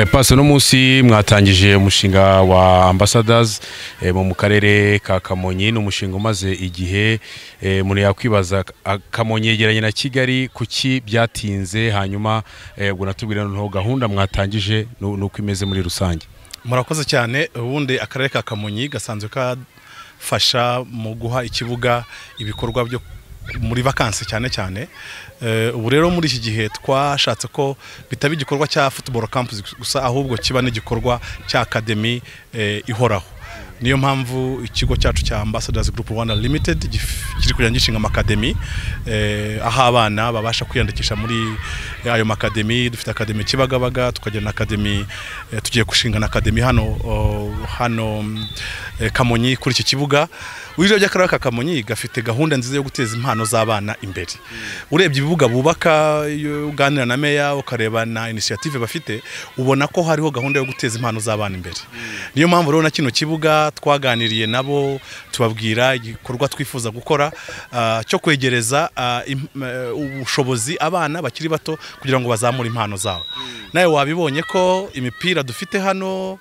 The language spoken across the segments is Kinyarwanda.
Pastor, no munsi mwatangije umushinga wa Ambassadors mu karere ka Kamonyi. Ni umushinga umaze igihe. Umuntu yakwibaza, Kamonyi yegeranye na Kigali, kuki byatinze? Hanyuma ubwo natubwira noneho gahunda mwatangije nuko imeze muri rusange. Murakoze cyane. Ubundi akarere ka Kamonyi gasanzwe kafasha mu guha ikibuga ibikorwa byo muri vacances cyane cyane. Ubu rero muri iki gihe twashatse ko bitaba igikorwa cya football camp gusa, ahubwo kiba n'igikorwa cya academy ihoraho. Niyo mpamvu ikigo cyacu cya Ambassadors Group Rwanda Limited kiri kugenda gishinga ama academy, aho abana babasha kwiyandikisha muri ayo ma academy. Dufite academy Kibagabaga, tukagira na academy, tugiye gushinga na academy hano Kamonyi kuri iki kibuga. Urebye, akarere ka Kamonyi gafite gahunda nziza yo guteza impano z'abana imbere. Urebye ibibuga bubaka, iyo uganira na meya, ukareba na initiative bafite, ubona ko hariho gahunda yo guteza impano z'abana imbere. Niyo mpamvu rero na kino kibuga twaganiriye nabo, tubabwira igikorwa twifuza gukora cyo kwegereza ubushobozi abana bakiri bato kugira ngo bazamure impano zabo. Nawe wabibonye ko imipira dufite hano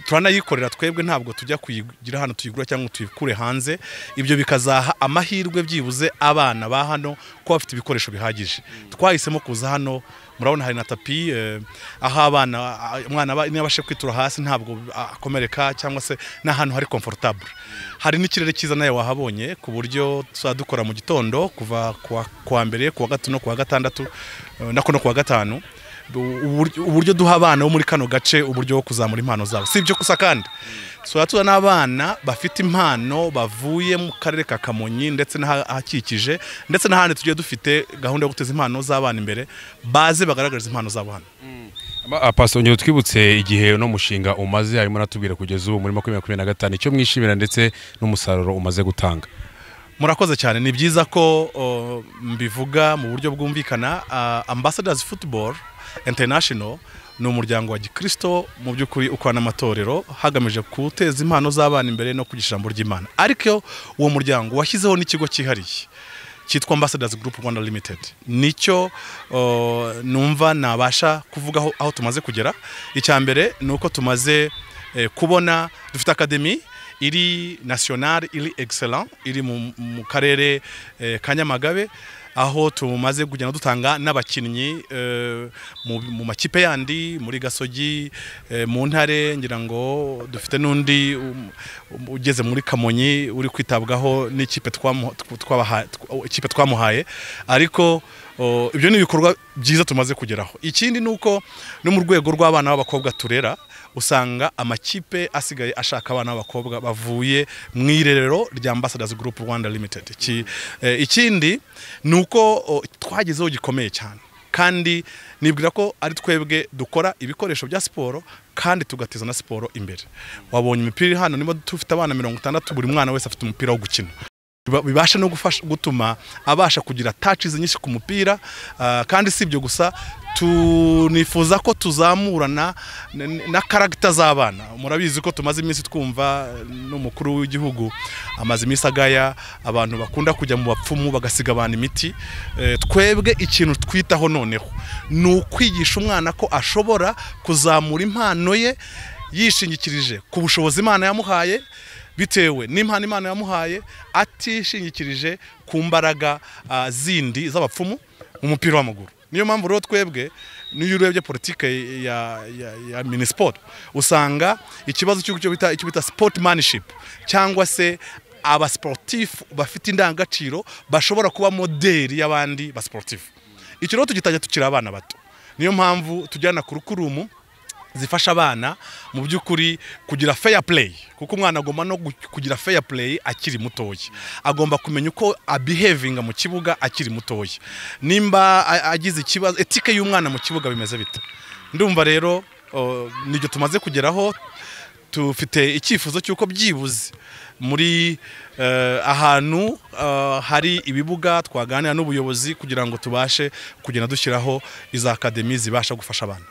turanayikorera twebwe, ntabwo tujya kuyigira hano tuyigura cyangwa tuyikure hanze. Ibyo bikazaha amahirwe byibuze abana ba hano kuba bafite ibikoresho bihagije. Twahisemo kuza hano, murabona hari na tapis, aho abana umwana niba abashe kwitura hasi ntabwo akomereka, cyangwa se n'ahantu hari comfortable, hari n'ikirere cyiza, nawe wahabonye, ku buryo tuzajya dukora mu gitondo kuva kuwa mbere, kuwa gatatu no kuwa gatandatu, nako no kuwa gatanu. Uburyo duha abana bo muri kano gace uburyo bwo kuzamura impano zabo. Si ibyo gusa kandi, tuba tuza n'abana bafite impano bavuye mu karere ka Kamonyi ndetse n'ahakikije, ndetse n'ahandi tugiye dufite gahunda yo guteza impano z'abana imbere, baze bagaragariza impano zabo hano. Pastor, ongera twibutse igihe uno mushinga umaze, harimo natubwira kugeza ubu muri 2025 icyo mwishimira ndetse n'umusaruro umaze gutanga. Murakoze cyane. Ni byiza ko mbivuga mu buryo bwumvikana. Ambassadors Football International ni umuryango wa gikristo mu by'ukuri ukorana n'amatorero hagamije guteza impano z'abana imbere no kwigisha ijambo ry'Imana. Ariko uwo muryango washyizeho n'ikigo cyihariye cyitwa Ambassadors Group Rwanda Limited. Nicyo numva nabasha kuvugaho aho tumaze kugera. Icya mbere ni uko tumaze kubona dufite academy iri national, iri excellent, iri mu karere ka Nyamagabe, aho tumaze kugenda dutanga n'abakinnyi mu makipe yandi muri Gasogi, mu Ntare. Ngira ngo dufite n'undi ugeze muri Kamonyi uri kwitabwaho n'ikipe ikipe twamuhaye. Ariko ibyo ni ibikorwa byiza tumaze kugeraho. Ikindi ni uko no mu rwego rw'abana b'abakobwa turera, usanga amakipe asigaye ashaka abana b'abakobwa bavuye mu irerero rya Ambassadors Group Rwanda Limited. Ikindi ni uko twagezeho gikomeye cyane, kandi nibwira ko ari twebwe dukora ibikoresho bya siporo kandi tugateza na siporo imbere. Wabonye imipira iri hano. Niba dufite abana 60, buri mwana wese afite umupira wo gukina, bibasha no gufasha gutuma abasha kugira touches nyinshi ku mupira. Kandi si ibyo gusa, tunifuza ko tuzamurana na caractère z'abana. Murabizi ko tumaze iminsi twumva n'umukuru w'igihugu amaze iminsi agaya abantu bakunda kujya mu bapfumu bagasiga abantu imiti. Twebwe ikintu twitaho noneho ni ukwigisha umwana ko ashobora kuzamura impano ye yishingikirije ku bushobozi Imana yamuhaye, bitewe n'impano Imana yamuhaye, atishingikirije ku mbaraga zindi z'abapfumu mu mupira w'amaguru. Niyo mpamvu rero twebwe, niyo urebye politike ya Minispoort, usanga ikibazo cy'icyo bita icyo bita sportsmanship, cyangwa se abasportif bafite indangagaciro bashobora kuba modèle y'abandi basportif. Icyo rero tugitangira tukiri abana bato. Niyo mpamvu tujyana curriculum zifasha abana mu by'ukuri kugira fair play, kuko umwana agomba no kugira fair play akiri mutoya. Agomba kumenya uko abehavinga mu kibuga akiri mutoya, nimba agize ikibazo, éthique y'umwana mu kibuga bimeze bite. Ndumva rero nibyo tumaze kugeraho. Tufite icyifuzo cy'uko byibuze muri ahantu hari ibibuga twaganira n'ubuyobozi kugira ngo tubashe kugenda dushyiraho iza academy zibasha gufasha abana.